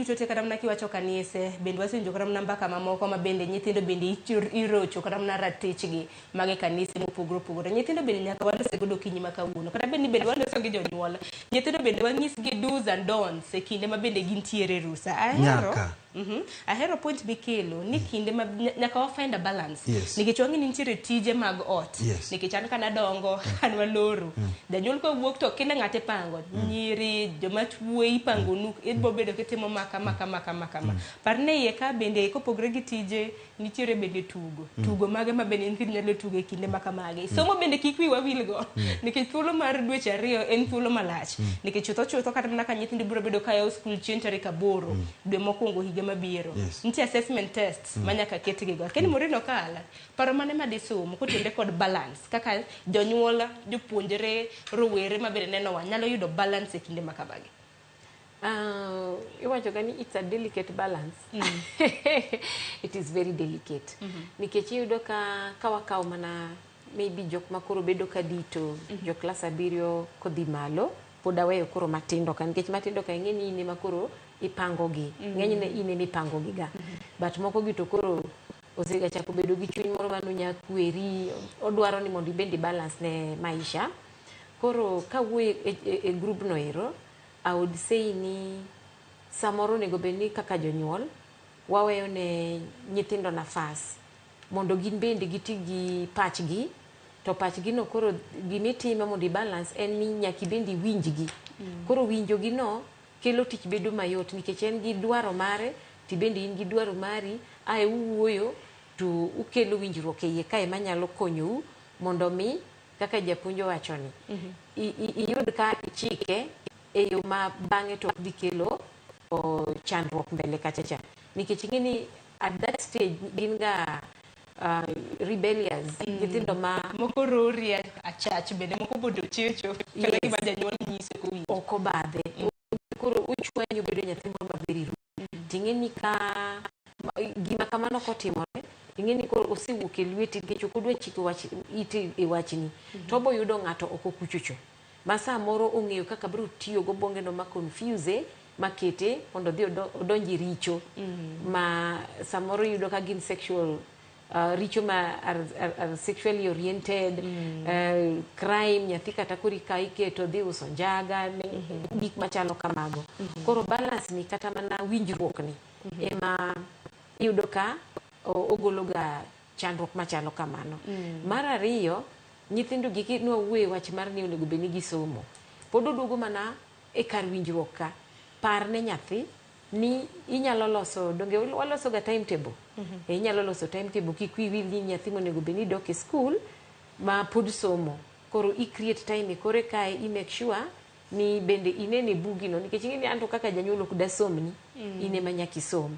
duto te, kata mana kiwacho kanise bende wasewinjo kata mana mbaka mamoko ma bende nyithindo bende irocho kata mana ratichgi mag e kanise mopogore opogore. Nyithindo bende nyaka walose godo okinyi ma kawuono, kata bed ni bende waloso gi jonyuol nyithindo, bende wanyisgi do's and don'ts e kinde ma bende gintiere rusa. Ahero Nyaka. Ahero point mikelo ni kinde ma nyaka wa find a balance nikech wang'e ni nitiere tije mag ot. Nikech an kana dongo, an waloro janyuol kawuok to kila ng'ato ipango nyiri, joma wuoyi ipango nu, ibiro bedo kitimo ma kama kama kama kama. Par ni iye ka bende kopogre gi tije, nitiere bende tugo. Tugo mage ma bende nyithindo nyalo tugo e kinde ma kamagi? Somo bende kik wiwa wilgo, nikech thuolo mar dweche 2 en thuolo malach, nikech chutho chutho kata mana ka nyithindo biro bedo ka yawo skul chieng' tarik 8 dwe mokwongo higa mabiro, nitie assessment test ma nyaka ketgigo. Lakini Morino Kala, paro mane ma disomo kotenore kod balance, kaka jonyuol, jopuonjre, rowere ma bende nenowa nyalo yudo balance e kinde ma kamagi? Iwacho ga ni it's a delicate balance. It is very delicate nikech iyudo ka wakawo mana maybe jok ma koro bedo ka dito jo klas 7 kodhi malo, pod aweyo koro matindo ka, nikech matindo ka ing'e ni in ema koro ipango gi, ng'enyne in ema ipango gi ga, but moko gi to koro osega chako bedo gi chuny moro mano kweri, odwaro ni mondo ibed i balance ne maisha. Koro kawuoyo e group no ero, I would say ni samoro onego bed ni kaka jonyuol waweyo ne nyithindo nafas mondo gin bende giti gi pachgi, to pachgi no koro gimitime mondo i balance en ni nyaka ibend iwinjgi. Koro winjogi no kelo tich bedo mayot, nikech en gi dwaro mare to ibende in gi dwaro mari, ae uwuoyo to ukelo winjruok e iye kae manyalo konyou mondo mi kaka japuonj owacho ni iyud ka ichike e yo ma bang'e to ok dhi kelo chandruok mbele kacha cha, nikech ing'e ni at that stage gin ga rebellious nyithindo ma moko rori achach, bende moko bondo checho kata gima janyuol nyise kowinjo. Ok obadhe. Koro uchwanyo bedo nyathi moro ma very rude. Ting'e ni ka gima kamano kotimore, ing'e ni koro osewuok e lweti, nikech ok odwa chiko wach ite e wachni, to obo yudo ng'ato oko kuchocho ma samoro ong'eyo kaka biro tiyo gobwonge no ma confuse makete mondo odhi odonj e richo ma samoro iyudo ka gin sexual richo ma are sexually oriented crime. Nyathi kata koro ikaw iketo dhi uso njaga ne, gik machalo kamago. Koro balance ni kata mana winjruok ni ema iyudo ka ogolo ga chandruok machalo kamano. Mar ariyo, nyithindo gi nwawuoye wach mar ni onego bed ni gisomo, pod oduogo mana e kar winjruok ka. Par ne nyathi ni inyalo loso, donge waloso ga timetable? E, inyalo loso timetable, kik wiyi wil ni nyathi monego bed ni dok e skul ma pod somo. Koro i create time e kore kae, i make sure ni bende inene bugino, nikech ing'e ni anto kaka janyuol ok dasomni, in ema nyaka isom.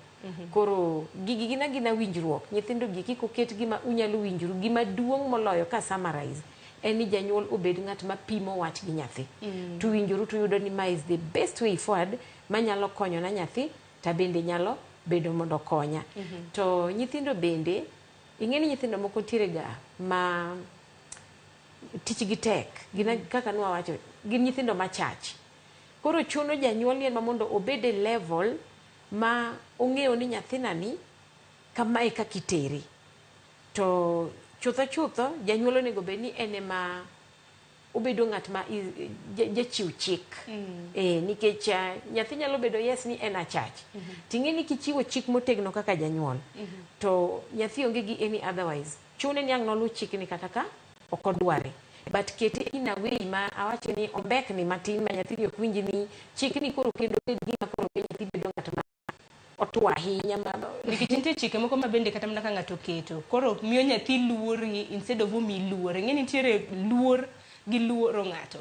Koro gigi gin agina winjruok. Nyithindo gi kik oket gima unyalo winjoru. Gima duong' moloyo ka summarize en ni janyuol obed ng'at ma pimo wach gi nyathi to winjoru, to yudo ni ma is the best way forward manyalo konyo na nyathi, ta bende nyalo bedo mondo okonya. To nyithindo bende, ing'e ni nyithindo moko nitiere ga ma tich gi tek gin, kaka nwawacho, gin nyithindo machach. Koro chuno janyuol ni en ma mondo obed e level ma ong'eyo ni nyathina ni kamae kaka itere. To chutho chutho janyuol onego bed ni en ema obedo ng'at ma jachiw chik nikech nyathi nyalo bedo yes ni en achach, ting'e ni kichiwo chik motegno kaka janyuol, to nyathi onge gi any otherwise, chune ni ang' noluw chikni kata ka ok odware. But kete in a way ma awacho ni ombekni matin ma nyathini ok winj ni chikni koro kendo bed gima koro miyo nyathi bedo ng'at ma otwo ahinya ma Nikech nitie chike moko ma bende kata mana ka ng'ato oketo koro miyo nyathi luori instead of omiyi luor. Ing'e ni nitiere luor gi luoro ng'ato.